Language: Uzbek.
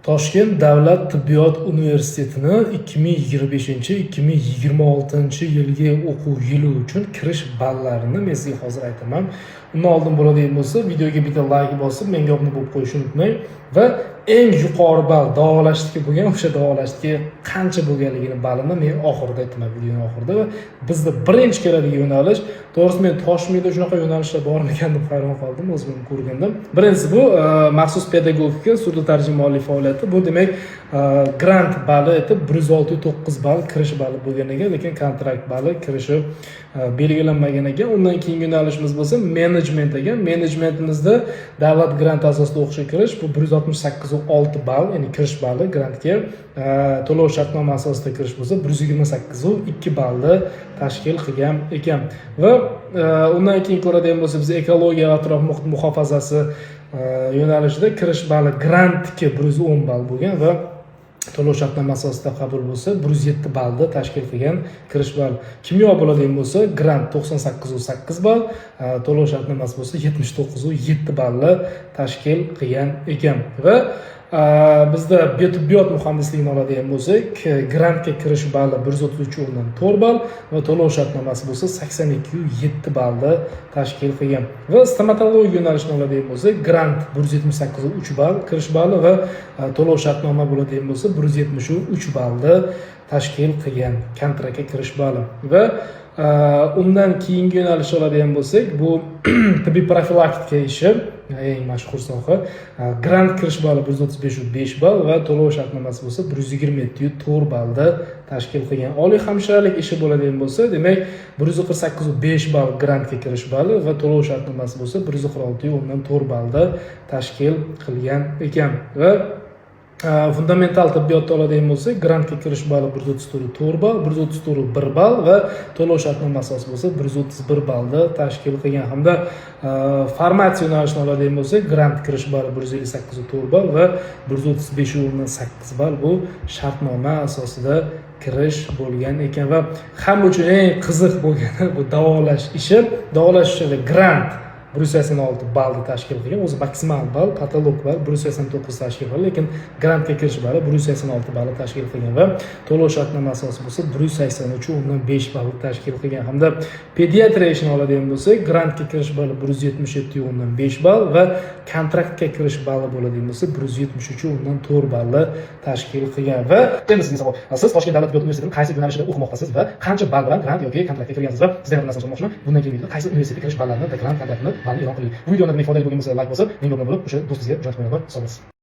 Toshkent davlat tibbiyot universitetini 2025-2026 yilgi o'quv yili uchun kirish ballarini men sizga hozir aytaman. Undan oldin bo'ladigan bo'lsa, videoga bitta layk bosib, menga obuna bo'lib qo'yishni unutmang va eng yuqori ball davolashniki bo'lgan, o'sha davolashniki qancha bo'lganligini ballini men oxirida aytaman, videoni oxirida. Va bizda birinchi keladigan yo'nalish, to'g'risi, men Toshmida shunaqa yo'nalishlar bormikan deb hayron qoldim o'zim ko'rgandim. Birinchisi bu maxsus pedagogika, surda tarjimonlik faoliyati. Bu demak, grant bali aytib 106,9 ball kirish bali bo'lgan ekan, lekin kontrakt bali kirishi belgilanmagan ekan. Undan keyingi yo'nalishimiz bo'lsa menejment ekan. Menejmentimizda davlat granti asosida o'qishga kirish bu 168,6 ball, ya'ni kirish bali grantga. To'lov shartnoma asosida kirish bo'lsa 128,2 ballni tashkil qilgan ekan. Va undan keyin ko'radigan bo'lsak, biz ekologiya va atrof muhit muhofazasi yo'nalishida kirish bali grantga 110 ball bo'lgan va to'lov shartnoma asosida qabul bo'lsa 107 ballni tashkil qilgan kirish ball. Kimyo bo'ladigan bo'lsa, grant 98,8 ball, to'lov shartnomasi bo'lsa 79,7 ballni tashkil qilgan ekan. Va bizda biotibbiyot muhandisligini oladigan bo'lsak, grantga kirish bali 133,4 ball va to'lov shartnomasi bo'lsa 82,7 ballni tashkil qilgan. Va stomatologiya yo'nalishini oladigan bo'lsak, grant 178,3 ball kirish bali va to'lov shartnoma bo'ladigan bo'lsa 173 ballni tashkil qilgan kontraktga kirish bali. Va undan keyingi yo'nalishni oladigan bo'lsak, bu tibbiy profilaktika ishi, eng mashhur soha. Grant kirish bali 135,5 ball va to'lov shartnomasi bo'lsa 127,4 ballda tashkil qilgan. Oliy hamshiralik ishi bo'ladigan bo'lsa, demak, 148,5 ball grantga kirish bali va to'lov shartnomasi bo'lsa 146,4 ballda tashkil qilgan ekan. Va fundamental tibbiyotda oladigan bo'lsak, grantga kirish bali 134,4 ball, 134,1 ball va to'lov shartnoma asosi bo'lsa 131 ballda tashkil qilgan. Hamda farmatsiya yo'nalishini oladigan bo'lsak, grant kirish bali 158,4 ball va 135,8 ball bu shartnoma asosida kirish bo'lgan ekan. Va hamma uchun eng qiziq bo'lgani bu davolash ishi. Davolash ishida grant 186 ballni tashkil qilgan. O'zi maksimal ball, потолок ball 189 tashkil qilgan, lekin grantga kirish bali 186 ballni tashkil qilgan va to'lov shartnoma asosi bo'lsa 183,5 ballni tashkil qilgan. Hamda pediatriya ishini oladigan bo'lsak, grantga kirish bali 177,5 ball va kontraktga kirish bali bo'ladigan bo'lsa 173,4 ballni tashkil qilgan. Va Endi sizga savol: siz Toshkent davlat tibbiyot universitetining qaysi yo'nalishida o'qimoqdasiz va qancha ball bilan grant yoki kontraktga kirgansiz? Va sizdan bir narsani so'ramoqchiman: bundan keyingi videoda qaysi universitetga kirish ballarini va grant, kontraktini, ballni e'lon qilaylik. Bu videoni demak, foydali bo'lgan bo'lsa, layk bosib, menga obuna bo'lib, o'sha do'stingizga jo'natib qo'yinglar. Sog' bo'lasiz.